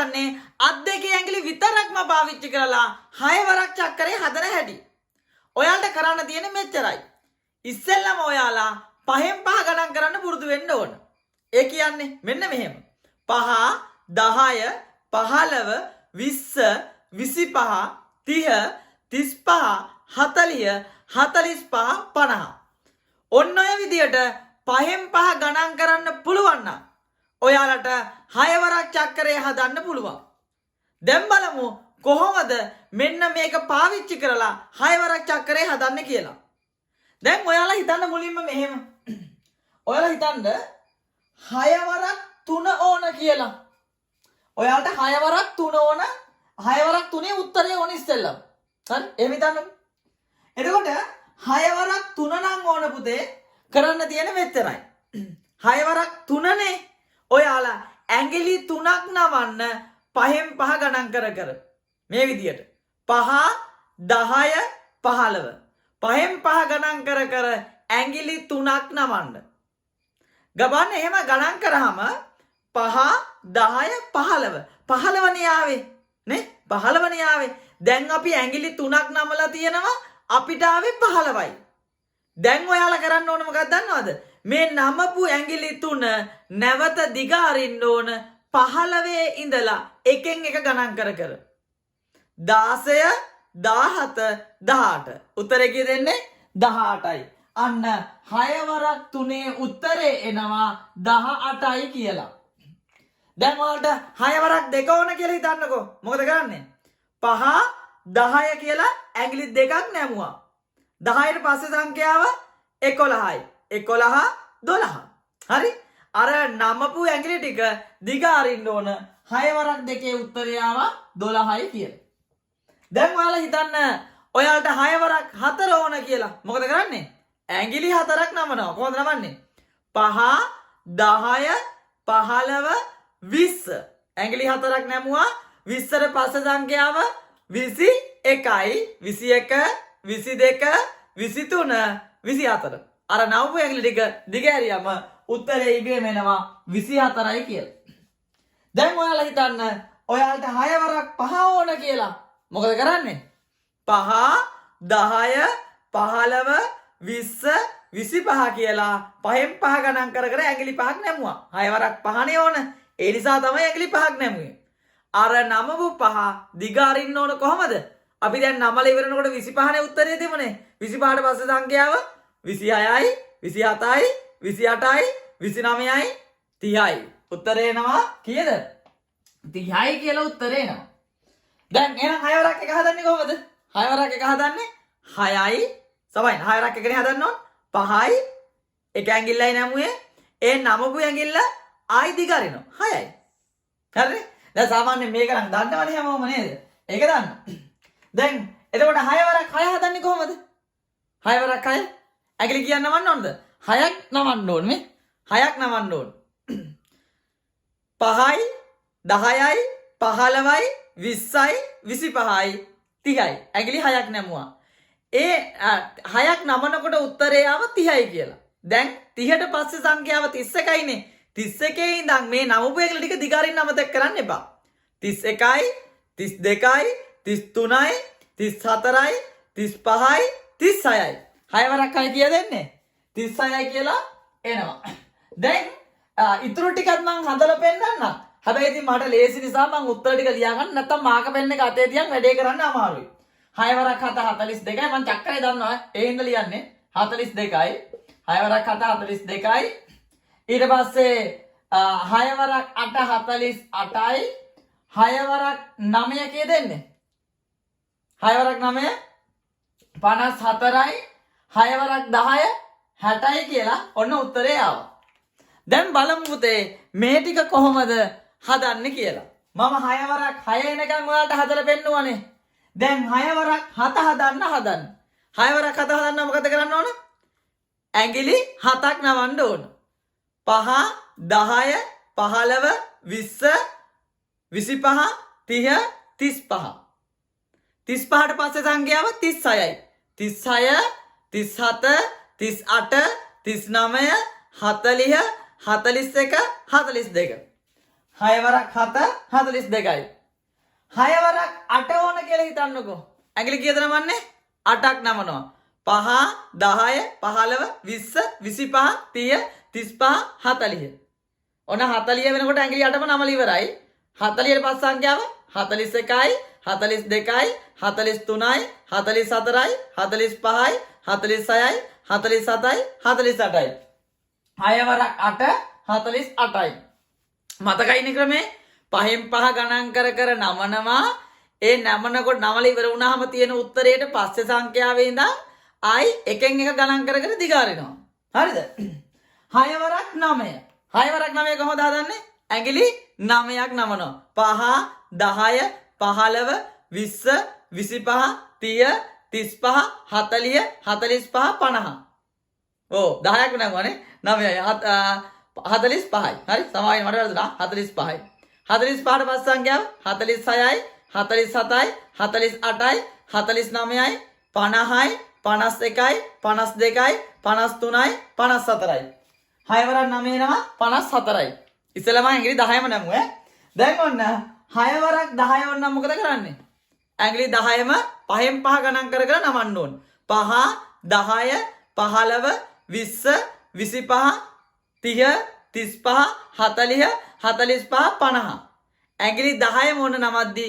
හදන්නේ අත් දෙකේ ඇඟිලි විතරක්ම පාවිච්චි කරලා හය වරක් චක්කරේ හදන හැටි. ඔයාලට කරන්න තියෙන්නේ මෙච්චරයි. ඉස්සෙල්ලම ඔයාලා පහෙන් පහ ගණන් කරන්න පුරුදු වෙන්න ඕන. ඒ කියන්නේ මෙන්න මෙහෙම. 5, 10, 15, 20, 25, 30, 35, 40, 45, 50. ඔන්න ඔය විදියට පහෙන් පහ ගණන් කරන්න පුළුවන් නම් ඔයාලට හය වරක් චක්කරය හදන්න පුළුවන්. දැන් බලමු කොහොමද මෙන්න මේක පාවිච්චි කරලා හය වරක් චක්කරය හදන්න කියලා. දැන් ඔයාලා හිතන්න මුලින්ම මෙහෙම. ඔයාලා හිතන්න හය වරක් තුන ඕන කියලා. ඔයාලට හය වරක් තුන ඕන, හය වරක් තුනේ උත්තරය ඕන ඉස්සෙල්ලම. හරි? එහෙම හිතන්නකෝ. එතකොට හය වරක් තුන නම් ඕන පුතේ කරන්න තියෙන මෙච්චරයි. හය වරක් තුනනේ ඔයාලා ඇඟිලි තුනක් නවන්න පහෙන් පහ ගණන් කර කර මේ විදියට 5, 10, 15 පහෙන් පහ ගණන් කර කර ඇඟිලි තුනක් නවන්න. ගබන්න එහෙම ගණන් කරාම 5, 10, 15 15නේ ආවේ නේ, 15නේ ආවේ. දැන් අපි ඇඟිලි තුනක් නමලා තියෙනවා, අපිට ආවේ 15යි. දැන් ඔයාලා කරන්න ඕන මොකක්ද දන්නවද? මේ නමපු ඇඟිලි තුන නැවත දිග අරින්න ඕන 15 ඉඳලා එකෙන් එක ගණන් කර කර. 16, 17, 18. උත්තරේ කීයද එන්නේ? 18යි. අන්න හය වරක් තුනේ උත්තරේ එනවා 18යි කියලා. දැන් ඔයාලට හය වරක් දෙක ඕන කියලා හිතන්නකෝ. මොකද කරන්නේ? 5, 10 කියලා ඇඟිලි දෙකක් නැමුවා. 10ට පස්සේ සංඛ්‍යාව 11යි. 11, 12. හරි? අර නමපු ඇඟිලි ටික දිග අරින්න ඕන. හය වරක් දෙකේ උත්තරය ආවා 12යි කියලා. දැන් ඔයාලා හිතන්න ඔයාලට හය වරක් හතර ඕන කියලා. මොකද කරන්නේ? ඇඟිලි හතරක් නමනවා. කොහොමද නමන්නේ? 5, 10, 15, 20. ඇඟිලි හතරක් නැමුවා. 20ට පස්සේ සංඛ්‍යාව 21යි. 21, 22, 23, 24. අර නවපු ඇඟිලි ටික දිග ඇරියම උත්තරේ ඉබේම එනවා 24යි කියලා. දැන් ඔයාලා හිතන්න ඔයාලට හය වරක් පහ ඕන කියලා. මොකද කරන්නේ? 5, 10, 15, 20, 25 කියලා පහෙන් පහ ගණන් කර කර ඇඟිලි පහක් නැමුවා. හය වරක් පහනේ ඕන. ඒ නිසා තමයි ඇඟිලි පහක් නැමුවේ. අර නමපු පහ දිග අරින්න ඕන කොහමද? අපි දැන් නමල ඉවරනකොට 25නේ උත්තරේ තිබුණේ. 25ට පස්සේ සංඛ්‍යාව 26යි, 27යි, 28යි, 29යි, 30යි. උත්තරේ එනවා කීයද? 30යි කියලා උත්තරේ එනවා. දැන් එහෙනම් හය වරක් එක හදන්නේ කොහමද? හය වරක් එක හදන්නේ 6යි සමයි. හය වරක් එකනේ හදන්න ඕන. 5යි එක ඇඟිල්ලයි නැමුවේ. ඒ නමපු ඇඟිල්ල ආයි දිග අරිනවා. 6යි. හරිනේ? දැන් සාමාන්‍යයෙන් මේක නම් දන්නවනේ හැමෝම නේද? ඒක දන්න. දැන් එතකොට හය වරක් හය හදන්නේ කොහමද? හය වරක් හය ඇඟිලි කීයක් නවන්න ඕනද? හයක් නවන්න ඕන නේ. හයක් නවන්න ඕන. 5යි, 10යි, 15යි, 20යි, 25යි, 30යි. ඇඟිලි හයක් නැමුවා. ඒ හයක් නමනකොට උත්තරේ ආව 30යි කියලා. දැන් 30ට පස්සේ සංඛ්‍යාව 31යිනේ. 31 ඉඳන් මේ නමපු ඇඟිලි ටික දිග අරින්න අමතක කරන්න එපා. 31යි, 32යි, 33යි, 34යි, 35යි, 36යි. හය වරක් හය කීයද එන්නේ? 36යි කියලා එනවා. දැන් ඉතුරු ටිකත් මං හදලා පෙන්නන්නම්. හැබැයි ඉතින් මට ලේසි නිසා මං උත්තර ටික ලියා ගන්න, නැත්තම් මාක පෙන් එක අතේ තියන් වැඩේ කරන්න අමාරුයි. හය වරක් හත 42යි. මං චක්කරේ දන්නවා. ඒ හින්දා ලියන්නේ 42යි. හය වරක් හත 42යි. ඊට පස්සේ හය වරක් අට 48යි. හය වරක් නවය කීයද එන්නේ? හය වරක් නවය 54යි. හය වරක් 10 60යි කියලා ඔන්න උත්තරේ ආවා. දැන් බලමු පුතේ මේ ටික කොහොමද හදන්නේ කියලා. මම හය වරක් හය එනකන් ඔයාලට හදලා පෙන්නුවානේ. දැන් හය වරක් හත හදන්න හදන්න. හය වරක් හත හදන්න මොකද කරන්න ඕන? ඇඟිලි හතක් නවන්න ඕන. 5, 10, 15, 20, 25, 30, 35. 35ට පස්සේ සංඛ්‍යාව 36යි. 36, 37, 38, 39, 40, 41, 42. 6 වරක් 7 42යි. 6 වරක් 8 ඕන කියලා හිතන්නකෝ. ඇඟිලි කීයද නමන්නේ? 8ක් නමනවා. 5, 10, 15, 20, 25, 30, 35, 40. ඔන්න 40 වෙනකොට ඇඟිලි 8ම නමලා ඉවරයි. 40ට පස් සංඛ්‍යාව 41යි, 42යි, 43යි, 44යි, 45යි, 46යි, 47යි, 48යි. 6 වරක් 8 48යි. මතකයිනේ ක්‍රමේ? පහෙන් පහ ගණන් කර කර නමනවා. ඒ නමනකොට නමල ඉවර වුණාම තියෙන උත්තරේට පස්සේ සංඛ්‍යාවේ ඉඳන් ආයි එකෙන් එක ගණන් කර කර දිගාරිනවා. හරිද? 6 වරක් 9. 6 වරක් 9 කොහොමද හදන්නේ? ඇඟිලි 9ක් නමනවා. 5, 10, 15, 20, 25, 30, 35, 40, 45, 50. ඔව්, 10ක් නමුවානේ. 9යි 45යි. හරි, සමාවෙන්න මට වැරදුනා. 45යි. 45ට පස් සංඛ්‍යාව 46යි, 47යි, 48යි, 49යි, 50යි, 51යි, 52යි, 53යි, 54යි. 6 වරක් 9 එනවා 54යි. ඉස්සෙල්ලාම ඇඟිලි 10ම නමුවා ඈ. දැන් ඔන්න 6 වරක් 10 ඕන නම් මොකද කරන්නේ? ඇඟිලි 10ම පහෙන් පහ ගණන් කර කර නමන්න ඕන. 5, 10, 15, 20, 25, 30, 35, 40, 45, 50. ඇඟිලි 10ම ඕන නමද්දි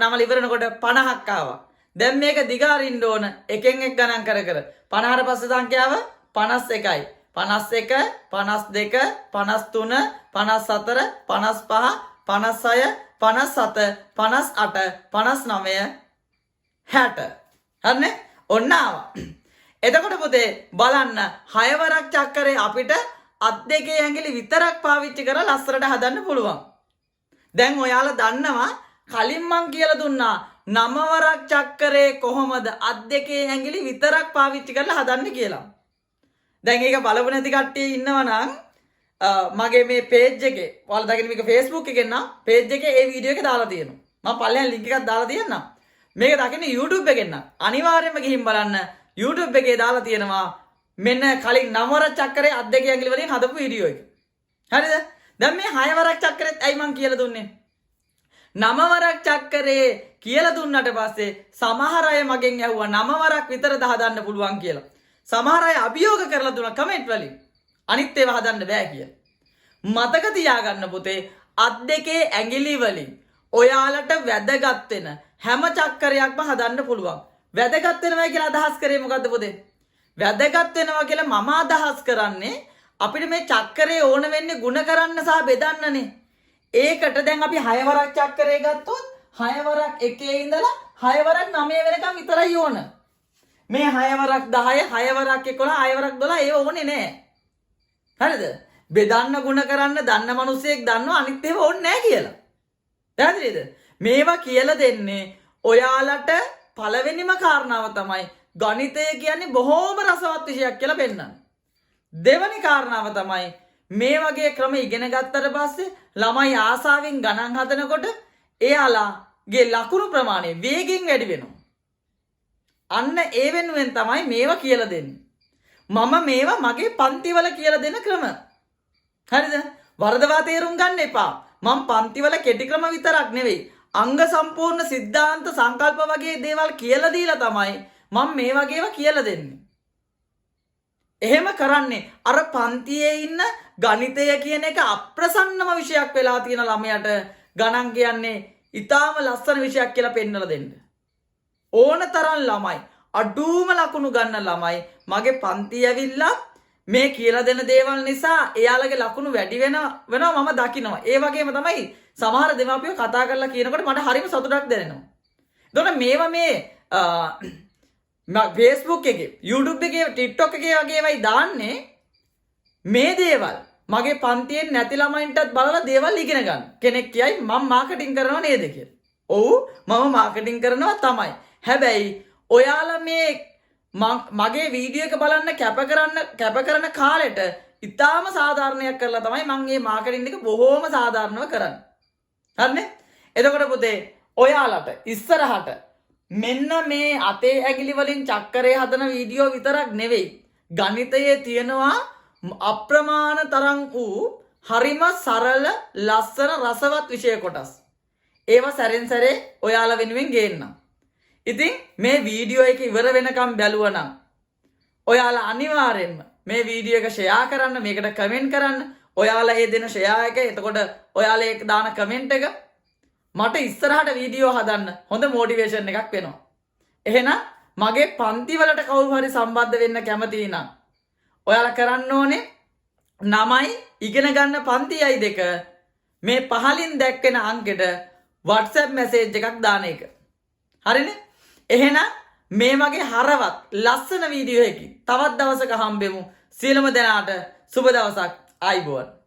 නමල ඉවරනකොට 50ක් ආවා. දැන් මේක දිගාරින්න ඕන එකෙන් එක ගණන් කර කර. 50ට පස්සේ සංඛ්‍යාව 51යි. 51, 52, 53, 54, 55, 56, 57, 58, 59, 60. හරිනේ? ඔන්න ආවා. එතකොට පුතේ බලන්න, හය වරක් චක්කරේ අපිට අත් දෙකේ ඇඟිලි විතරක් පාවිච්චි කරලා ලස්සනට හදන්න පුළුවන්. දැන් ඔයාලා දන්නවා කලින් මං කියලා දුන්නා නම වරක් චක්කරේ කොහොමද අත් දෙකේ ඇඟිලි විතරක් පාවිච්චි කරලා හදන්න කියලා. දැන් ඒක බලපු නැති කට්ටිය ඉන්නවා නම් මගේ මේ පේජ් එකේ, ඔයාලා දකින්න මේක Facebook එකෙන් නම් පේජ් එකේ ඒ වීඩියෝ එක දාලා තියෙනවා. මම පල්ලෙහාන් ලින්ක් එකක් දාලා තියන්නම්. මේක දකින්න YouTube එකෙන් නම් අනිවාර්යයෙන්ම ගිහින් බලන්න, YouTube එකේ දාලා තියෙනවා මෙන්න කලින් නව වරක් චක්කරේ අත් දෙකේ ඇඟිලි වලින් හදපු වීඩියෝ එක. හරිද? දැන් මේ හය වරක් චක්කරෙත් ඇයි මං කියලා දුන්නේ? නම වරක් චක්කරේ කියලා දුන්නට පස්සේ සමහර අය මගෙන් ඇහුවා නම වරක් විතරද හදන්න පුළුවන් කියලා. සමහර අය අභියෝග කරලා දුන්නා කමෙන්ට් වලින්. අනිත් ඒවා හදන්න බෑ කියලා. මතක තියාගන්න පුතේ, අත් දෙකේ ඇඟිලි වලින් ඔයාලට වැදගත් වෙන හැම චක්කරයක්ම හදන්න පුළුවන්. වැදගත් වෙනවා කියලා අදහස් කරේ මොකද්ද පුතේ? වැදගත් වෙනවා කියලා මම අදහස් කරන්නේ අපිට මේ චක්කරේ ඕන වෙන්නේ ගුණ කරන්න සහ බෙදන්නනේ. ඒකට දැන් අපි හය වරක් චක්කරේ ගත්තොත් හය වරක් එකේ ඉඳලා හය වරක් නවය වෙනකන් විතරයි ඕන. මේ හය වරක් 10, හය වරක් 11, හය වරක් 12 ඒව ඕනේ නෑ. හරිද? බෙදන්න ගුණ කරන්න දන්න මිනිස්සෙක් දන්නවා අනිත් ඒවා ඕනේ නෑ කියලා. පැහැදිලිද? මේවා කියලා දෙන්නේ ඔයාලට පළවෙනිම කාරණාව තමයි ගණිතය කියන්නේ බොහෝම රසවත් විෂයක් කියලා පෙන්නන්න. දෙවනි කාරණාව තමයි මේ වගේ ක්‍රම ඉගෙන ගත්තට පස්සේ ළමයි ආසාවෙන් ගණන් හදනකොට එයාලාගේ ලකුණු ප්‍රමාණය වේගෙන් වැඩි වෙනවා. අන්න ඒ වෙනුවෙන් තමයි මේවා කියලා දෙන්නේ. මම මේවා මගේ පන්තිවල කියලා දෙන ක්‍රම. හරිද? වරදවා තේරුම් ගන්න එපා. මං පන්තිවල කෙටි ක්‍රම විතරක් නෙවෙයි, අංග සම්පූර්ණ සිද්ධාන්ත සංකල්ප වගේ දේවල් කියලා දීලා තමයි මං මේ වගේව කියලා දෙන්නේ. එහෙම කරන්නේ අර පන්තියේ ඉන්න ගණිතය කියන එක අප්‍රසන්නම විෂයක් වෙලා තියෙන ළමයාට ගණන් කියන්නේ ඉතාම ලස්සන විෂයක් කියලා පෙන්නලා දෙන්න. ඕන තරම් ළමයි, අඩුම ලකුණු ගන්න ළමයි මගේ පන්ති ඇවිල්ලා මේ කියලා දෙන දේවල් නිසා එයාලගේ ලකුණු වැඩි වෙනවා මම දකිනවා. ඒ වගේම තමයි සමහර දෙමාපියෝ කතා කරලා කියනකොට මට හරිම සතුටක් දැනෙනවා. එතකොට මේවා මේ Facebook එකේ, YouTube එකේ, TikTok එකේ වගේ ඒවායි දාන්නේ මේ දේවල්. මගේ පන්තියෙන් නැති ළමයින්ටත් බලලා දේවල් ඉගෙන ගන්න. කෙනෙක් කියයි මම මාකටිං කරනවා නේද කියලා. ඔව්, මම මාකටිං කරනවා තමයි. හැබැයි ඔයාලා මේ මගේ වීඩියෝ එක බලන්න කැප කරන කාලෙට ඉතාම සාධාරණයක් කරලා තමයි මං මේ මාකටිං එක බොහෝම සාධාරණව කරන්නේ. හරිනේ? එතකොට පුතේ ඔයාලට ඉස්සරහට මෙන්න මේ අතේ ඇඟිලි වලින් චක්කරේ හදන වීඩියෝ විතරක් නෙවෙයි, ගණිතයේ තියෙනවා අප්‍රමාණ තරම් වූ හරිම සරල ලස්සන රසවත් විෂය කොටස්. ඒවා සැරෙන් සැරේ ඔයාලා වෙනුවෙන් ගේන්නම්. ඉතින් මේ වීඩියෝ එක ඉවර වෙනකම් බැලුවා නම් ඔයාලා අනිවාර්යෙන්ම මේ වීඩියෝ එක ෂෙයා කරන්න, මේකට කමෙන්ට් කරන්න. ඔයාලා ඒ දෙන ෂෙයා එක, එතකොට ඔයාලා ඒක දාන කමෙන්ට් එක මට ඉස්සරහට වීඩියෝ හදන්න හොඳ මොටිවේෂන් එකක් වෙනවා. එහෙනම් මගේ පන්ති වලට කවුරු හරි සම්බන්ධ වෙන්න කැමති නම් ඔයාලා කරන්න ඕනේ නමයි ඉගෙන ගන්න පන්තියයි දෙක මේ පහලින් දැක්වෙන අංකෙට WhatsApp message එකක් දාන එක. හරිනේ? එහෙනම් මේ වගේ හරවත් ලස්සන වීඩියෝ එකකින් තවත් දවසක හම්බෙමු. සියලුම දෙනාට සුබ දවසක්. ආයුබෝවන්.